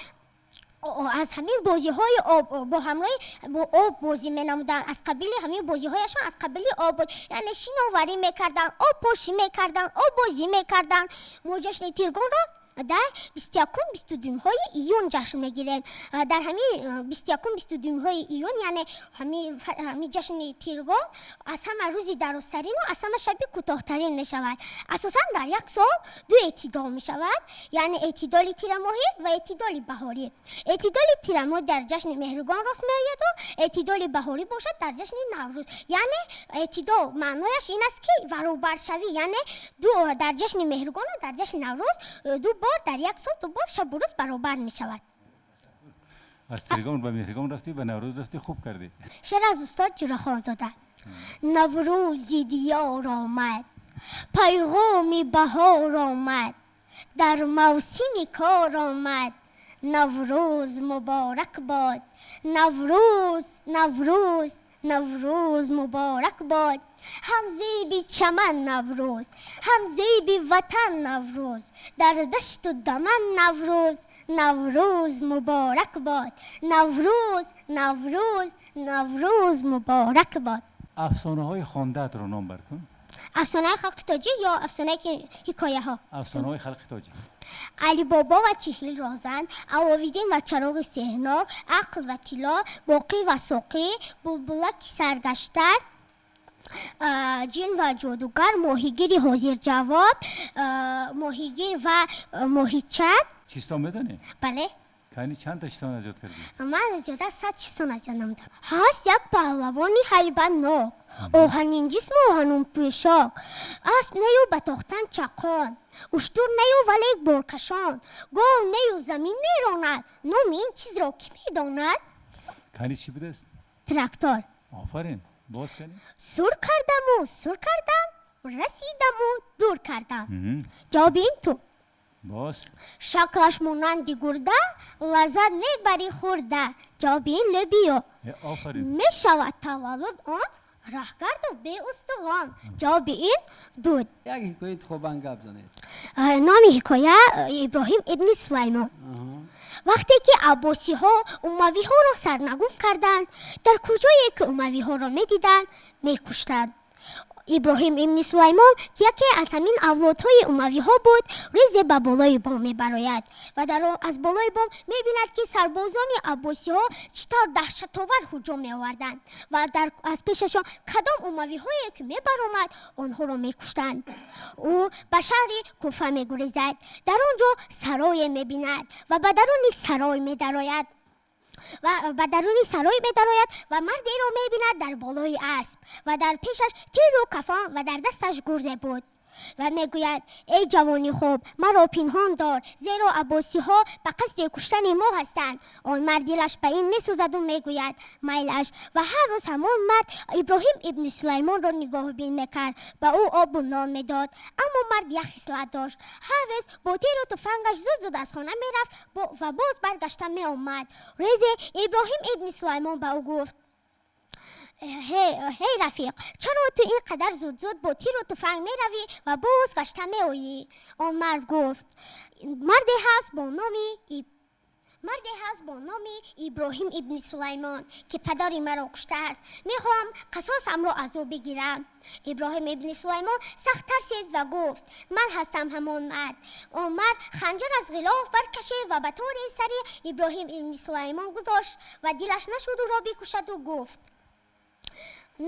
аз ҳамин бозиҳои об бо ҳамроҳи бо об бозӣ менамуданд. Аз қабили ҳамин бозиҳояшон аз қабили об буд, яъне шиноварӣ мекарданд, обпошӣ мекарданд, оббозӣ мекарданд. Мо ҷашни Тиргонро дар 21-ум, 22-умҳои июн ҷашн мегирем. Дар ҳамин 21-ум, 22-умҳои июн, яъне ҳамин ҷашни Тиргон аз ҳама рӯзи дарозтарину аз ҳама шаби кӯтоҳтарин мешавад. Асосан дар як сол ду эътидол мешавад, яъне эътидоли тирамоҳӣ ва эътидоли баҳорӣ. Эътидоли тирамоҳ дар ҷашни Меҳргон рост меояду эътидоли баҳорӣ бошад дар ҷашни Наврӯз. Яъне эътидол маънояш ин аст, ки баробаршавӣ, яъне ду дар ҷашни Меҳргону дар ҷашни Наврӯз ду бор дар як сол ду бор шабу рӯз баробар мешавад. Аз Тиргон ба Меҳргон рафтӣ, ба Наврӯз рафтӣ, хуб кардӣ. Шеър аз устод Ҷурахонзода. Наврӯзи диёр омад, пайғоми баҳор омад, дар мавсими кор омад, Наврӯз муборак бод, Наврӯз, Наврӯз, Наврӯз муборак бод, ҳам зеби чаман Наврӯз, ҳам зеби ватан Наврӯз, дар дашту даман Наврӯз, Наврӯз муборак бод, Наврӯз, Наврӯз, Наврӯз муборак бод. Афсонаҳои хондаатро ном бар кун. Афсонаи халқи тоҷик ё афсонае ки ҳикояҳо? Афсонаҳои халқи тоҷик. Алибобо ва 40 роҳзан, Аловиддин ва чароғи сеҳрнок, ақл ва тилло, Боқӣ ва соқӣ, булбулаки саргашта, ҷин ва ҷодугар, моҳигири ҳозирҷавоб, моҳигир ва моҳича. Чистон медонӣ? Бале. Кани, чанд та чистон аз ёд кардӣ? Ман зиёда аз 100 чистон аз ёд намудам. Ҳаст як паҳлавони ҳайбатнок, оҳанин ҷисму оҳанун пӯшок, асп нею ба тохтан чақон, уштур нею вале боркашон, гов нею замин меронад, номи ин чизро кӣ медонад? Кани, чӣ будааст? Трактор. Офарин, боз кани. Сур кардаму сур кардам, расидаму дур кардам. Ҷавоби ин ту. Боз. Шаклаш монанди гурда, лаззат мебари хӯрда. Ҷавоби ин лӯбиё. Офарин. Мешавад таваллуд он раҳгарду беустухон. Ҷавоби ин дуд. Як ҳикоя интихобан гап занед. Номи ҳикоя Иброҳим ибни Сулаймон. Вақте ки аббосиҳо умавиҳоро сарнагун карданд, дар куҷое ки умавиҳоро медиданд, мекуштанд. Иброҳим ибни Сулаймон, ки яке аз ҳамин авлодҳои умавиҳо буд, рӯзе ба болои бом мебарояд ва дар он аз болои бом мебинад, ки сарбозони аббосиҳо чӣ тавр даҳшатовар ҳуҷум меоварданд ва аз пешашон кадом умавиҳое ки мебаромад, онҳоро мекуштанд. Ӯ ба шаҳри Куфа мегурезад. Дар он ҷо сарое мебинад ва ба даруни сарой медарояд ва ба даруни сарой медарояд ва мардеро мебинад дар болои асп ва дар пешаш тиру кафон ва дар дасташ гурзе буд ва мегӯяд: «Эй ҷавони хуб, маро пинҳон дор, зеро аббосиҳо ба қасди куштани мо ҳастанд». Он мард дилаш ба ин месӯзаду мегӯяд: «Майлаш». Ва ҳар рӯз ҳамон мард Иброҳим ибни Сулаймонро нигоҳбин мекард, ба ӯ обу нон медод. Аммо мард як хислат дошт: ҳар рӯз бо тиру туфангаш зуд зуд аз хона мерафт ва боз баргашта меомад. Рӯзе Иброҳим ибни Сулаймон ба ӯ гуфт: «Ҳей рафиқ, чаро ту ин қадар зуд-зуд бо тиру туфанг меравӣ ва боз гашта меоӣ?» Он мард гуфт: «Марде ҳаст бо номи Иброҳим ибни Сулаймон, ки падари маро куштааст. Мехоҳам қасосамро аз ӯ бигирам». Иброҳим ибни Сулаймон сахт тарсид ва гуфт: «Ман ҳастам ҳамон мард». Он мард ханҷар аз ғилоф баркашид ва ба тори сари Иброҳим ибни Сулаймон гузошт ва дилаш нашуд ӯро бикушаду гуфт: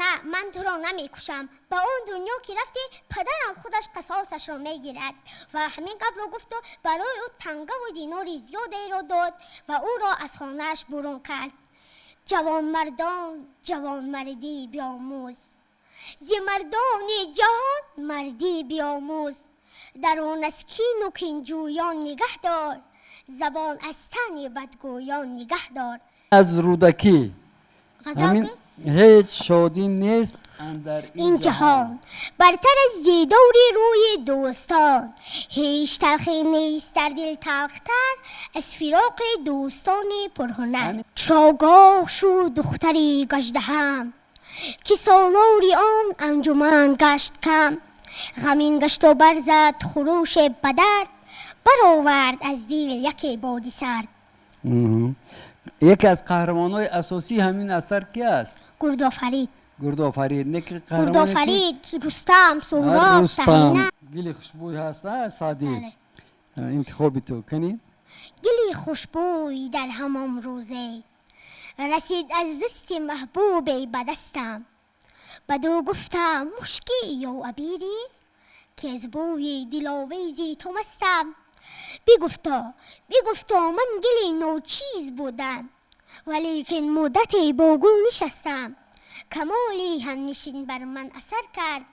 «На, ман туро намекушам. Ба он дунё ки рафтӣ, падарам худаш қасосашро мегирад». Ва ҳамин гапро гуфту барои ӯ тангаву динори зиёдеро дод ва ӯро аз хонааш бурун кард. Ҷавонмардон, ҷавонмардӣ биомӯз, зи мардони ҷаҳон мардӣ биомӯз. Дарун аз кину кинҷӯён нигаҳ дор, забон аз таъни бадгӯён нигаҳ дор. Аз Рӯдакӣ ҳамин: «Ҳеҷ шодӣ нест андар ин ҷаҳон бартар аз дидори рӯи дӯстон, ҳеҷ талхӣ нест дар дил талхтар аз фироқи дӯстони пурҳунар». Чогоҳ шуд духтари гаждаҳам, ки солори он анҷуман гашт кам. Ғамин гашту барзад хурӯше ба дард, баровард аз дил яке боди сард. Яке аз қаҳрамонҳои асосии ҳамин асар ки аст? Гурдофарид. Гурдофарид. Гурдофарид, Рустам, Суҳроб, Саҳина. «Гили хушбӯй» ҳаст, Саъдӣ, интихоби ту кани. Гили хушбӯй дар ҳамон рӯзе расид аз дасти маҳбубе ба дастам. Бадӯ гуфтам: «Мушкӣ ё абирӣ, ки аз бӯи диловези ту мастам?» Бигуфто: «Ман гили ночиз будам, валекин муддате бо гул нишастам. Камоли ҳамнишин бар ман асар кард,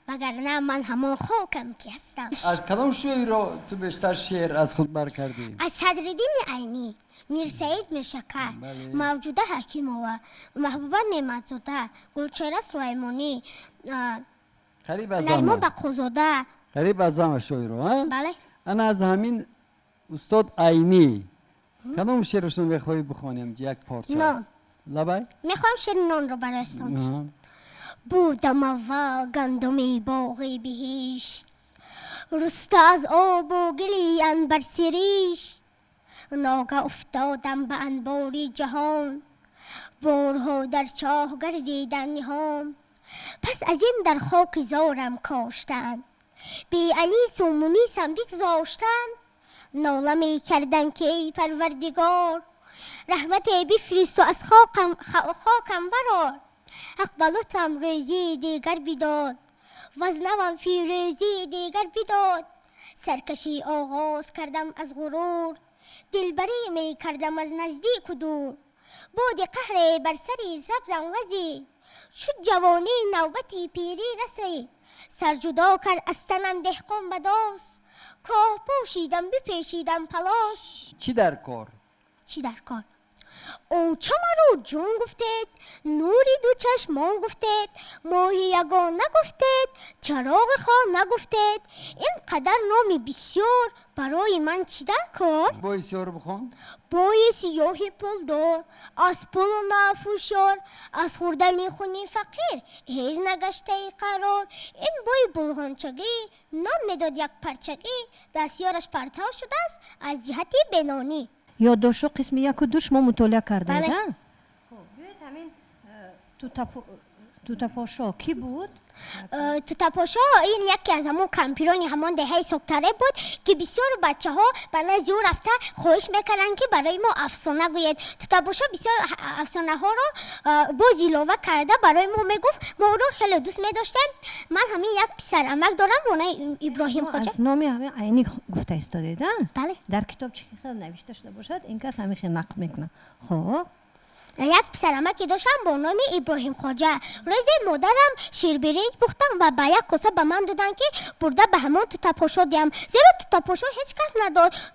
вагарна ман ҳамон хокам ки ҳастам». Аз кадом шоиро ту бештар шеър аз худ бар кардӣ? Аз Садриддини Айнӣ, Мирсаид Миршакар, Мавҷуда Ҳакимова, Маҳбуба Неъматзода, Гулчеҳра Сулаймонӣ, Наримон Бақозода. Қариб аз ҳама шоиро. Бале. Ана аз ҳамин устод Айнӣ кадом шеърашон мехоҳӣ бихонем, як порча? «Нон». Лабай. Мехоҳам шеъри «Нон»-ро бароятон. Будам аввал гандуми боғи биҳишт, руста аз обу гили анбарсиришт. Ногаҳ уфтодам ба анбори ҷаҳон, борҳо дар чоҳ гардидам ниҳон. Пас аз ин дар хоки зорам коштанд, беанису мунисам бигзоштанд. Нола мекардам, ки эй Парвардигор, раҳмате бифиристу аз хокам барор. Ҳақ ба лутфам рӯзии дигар бидод, ваз навам фирӯзии дигар бидод. Саркашӣ оғоз кардам аз ғурур, дилбарӣ мекардам аз наздику дур. Боди қаҳре бар сари сабзам вазид, шуд ҷавонӣ, навбати пирӣ расид. Сар ҷудо кард аз танам деҳқон ба дос, коҳ пӯшидам, бипешидам палос. Чӣ дар кор? Чӣ дар кор? Оча маро ҷон гуфтед, нури ду чашмон гуфтед, моҳи ягона гуфтед, чароғи хона гуфтед. Ин қадар номи бисёр барои ман чӣ дар кор? Бои сиёҳро бихон. Бои сиёҳи пулдор, аз пулу нафушор, аз хӯрдани хуни фақир ҳеҷ нагаштаи қарор. Ин бои булғончагӣ нон медод як парчагӣ, дастёраш партав шудааст аз ҷиҳати бенонӣ. Ёддоштҳо қисми яку ду шумо мутолиа кардед? Бале. Хуб, биёед ҳамин. Тутапошо кӣ буд? Тутапошо ин яке аз ҳамон кампирони ҳамон деҳаи Соктаре буд, ки бисёр бачаҳо ба назди ӯ рафта хоҳиш мекарданд, ки барои мо афсона гӯед. Тутапошо бисёр афсонаҳоро боз илова карда барои мо мегуфт. Мо ӯро хеле дӯст медоштем. Ман ҳамин як писарамак дорам бо номи Иброҳим Хоҷа. Аз номи ҳамин Айнӣ гуфта истодед, а? Бале. Дар китоб чӣ хел навишта шуда бошад, ин кас ҳамин хел нақл мекунад. Хоб. Як писарамаке доштам бо номи Иброҳим Хоҷа. Рӯзе модарам ширбиринҷ пухтам ва ба як коса ба ман доданд, ки бурда ба ҳамон Тутапошо диҳам, зеро Тутапошо ҳеҷ кас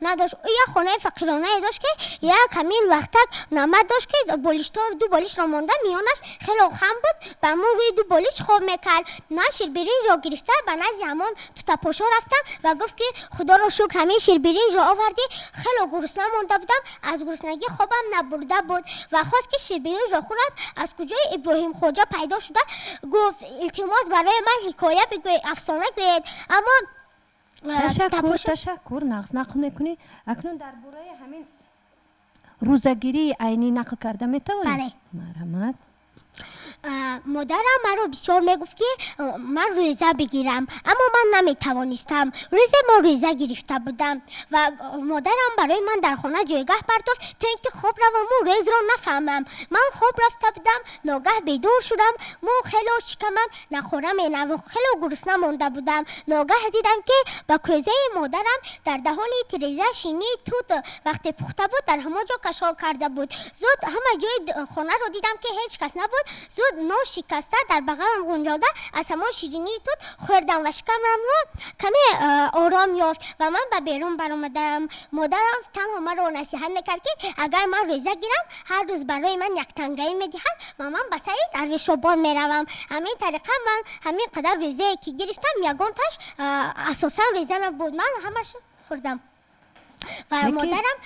надошт. Ӯ як хонаи фақиронае дошт, ки як ҳамин лахтак намад дошт, ки болиштор ду болишро монда, миёнаш хело хам буд, ба ҳамон рӯи ду болиш хоб мекард. Ман ширбиринҷро гирифта ба назди ҳамон Тутапошо рафтам ва гуфт, ки худоро шукр, ҳамин ширбиринҷро овардӣ, хело гурусна монда будам, аз гуруснагӣ хобам набурда буд. Ва хост, ки ширбиринҷро хӯрад. Аз куҷои Иброҳим Хоҷа пайдо шуда гуфт: илтимос, барои ман ҳикоя бигӯед, афсона гӯед. Аммо ташаккур, ташаккур, нағз нақл мекунӣ. Акнун дар бораи ҳамин рӯзагирии Айнӣ нақл карда метавонӣ? Бале. Марҳамат. Модарам маро бисёр мегуфт, ки ман рӯза бигирам, аммо ман наметавонистам. Рӯзе мо рӯза гирифта будам ва модарам барои ман дар хона ҷойгаҳ партофт, то ин ки хоб раваму рӯзро нафаҳмам. Ман хоб рафта будам, ногаҳ бедор шудам. Мо хело шикамам нахора менавохт, хело гурусна монда будам. Ногаҳ дидам, ки ба кӯзаи модарам дар даҳони тиреза шинии тут вақте пухта буд, дар ҳамон ҷо кашол карда буд. Зуд ҳама ҷои хонаро дидам, ки ҳеҷ кас набуд. Зуд нон шикаста дар бағалам ғунҷода аз ҳамон ширинии тут хӯрдам ва шикамамро каме ором ёфт ва ман ба берун баромадам. Модарам танҳо маро насиҳат мекард, ки агар ман рӯза гирам, ҳар рӯз барои ман як тангаӣ медиҳад ва ман ба сари Дарвешобод меравам. Ҳамин тариқа ман ҳамин қадар рӯзае ки гирифтам, ягонташ асосан рӯза набуд, ман ҳамаш хӯрдам. Ва модарам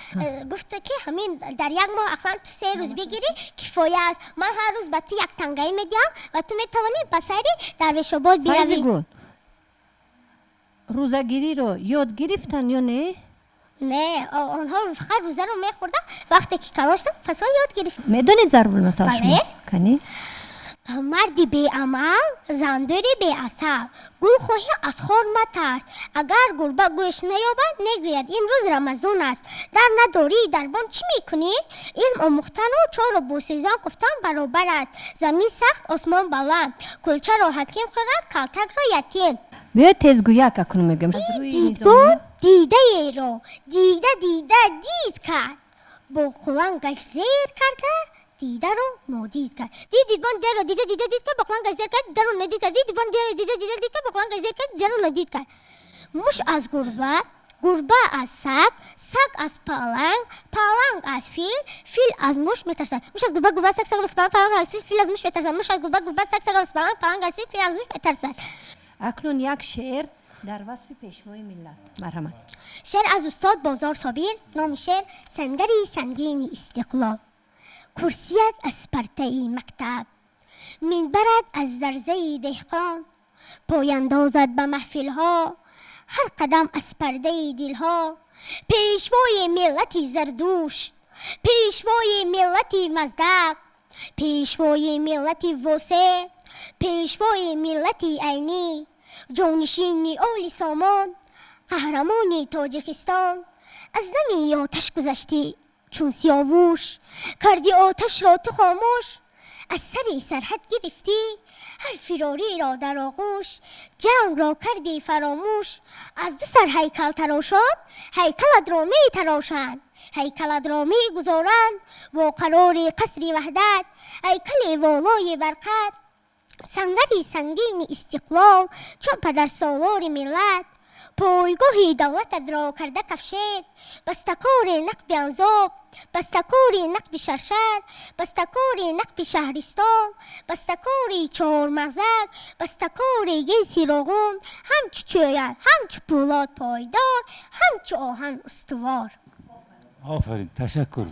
гуфта, ки ҳамин дар як моҳ ақлан ту 3 рӯз бигирӣ, кифоя аст. Ман ҳар рӯз ба ту як тангаӣ медиҳам ва ту метавонӣ ба сайри Дарвешобод биравӣ. Файзигул, рӯзагириро ёд гирифтан ё не? Не, онҳо фақат рӯзаро мехӯрданд. Вақте ки калон шудам, пас он ёд гирифтам. Медонед зарбулмасал шумо? Бале. Канӣ? Марди беамал занбӯри беасал. Гул хоҳӣ, аз хор матарс. Агар гурба гӯшт наёбад, мегӯяд: имрӯз Рамазон аст. Дар надорӣ, дарбон чӣ мекунӣ? Илм омӯхтану чору босезон гуфтан баробар аст. Замин сахт, осмон баланд. Кулчаро ҳаким хӯрад, калтакро ятим. Биёед, тезгӯяк акнун мегӯем. Дидбон дидаеро дида дида дид кард, бо қулангаш зер карда дидаро нодид кард. Дид дидбон дидаро дида дида дид кард, бо қулангаш зер кард, дидаро нодид кард. Дид дидбон дидаро дида дида дид кард, бо қулангаш зер кард, дидаро нодид кард. Муш аз гурба, гурба аз саг, саг аз паланг, паланг аз фил, фил аз муш метарсад. Муш аз гурба, гурба аз саг, саг аз паланг, паланг аз фил, фил аз муш метарсад. Муш аз гурба, гурба аз саг, саг аз паланг, паланг аз фил, фил аз муш метарсад. Акнун як шеър дар васфи пешвои миллат, марҳамат. Шеър аз устод Бозор Собир. Номи шеър «Сангари сангини истиқлол». Курсият аз партаи мактаб, минбарат аз зарзаи деҳқон, пояндозад ба маҳфилҳо, ҳар қадам аз пардаи дилҳо. Пешвои миллати Зардушт, пешвои миллати Маздак, пешвои миллати Восеъ, пешвои миллати Айнӣ, ҷонишини Оли Сомон, қаҳрамони Тоҷикистон. Аз дами оташ гузаштӣ чун Сиёвуш, карди оташро ту хомӯш. Аз сари сарҳад гирифтӣ ҳар фирориро дар оғӯш, ҷангро кардӣ фаромӯш. Аз ду сар ҳайкалтарошон ҳайкалатро метарошанд, ҳайкалатро мегузоранд бо қарори қасри ваҳдат, ҳайкали волои барқат. Сангари сангини истиқлол, чун падарсолори миллат, пойгоҳи давлататро карда кафшер. Бастакори нақби Анзоб, бастакори нақби Шаршар, бастакори нақби Шаҳристон, бастакори Чормағзак, бастакори ГЭСи Роғун. Ҳамчу чӯян, ҳамчу пӯлод пойдор, ҳамчу оҳан устувор. Офарин, ташаккур.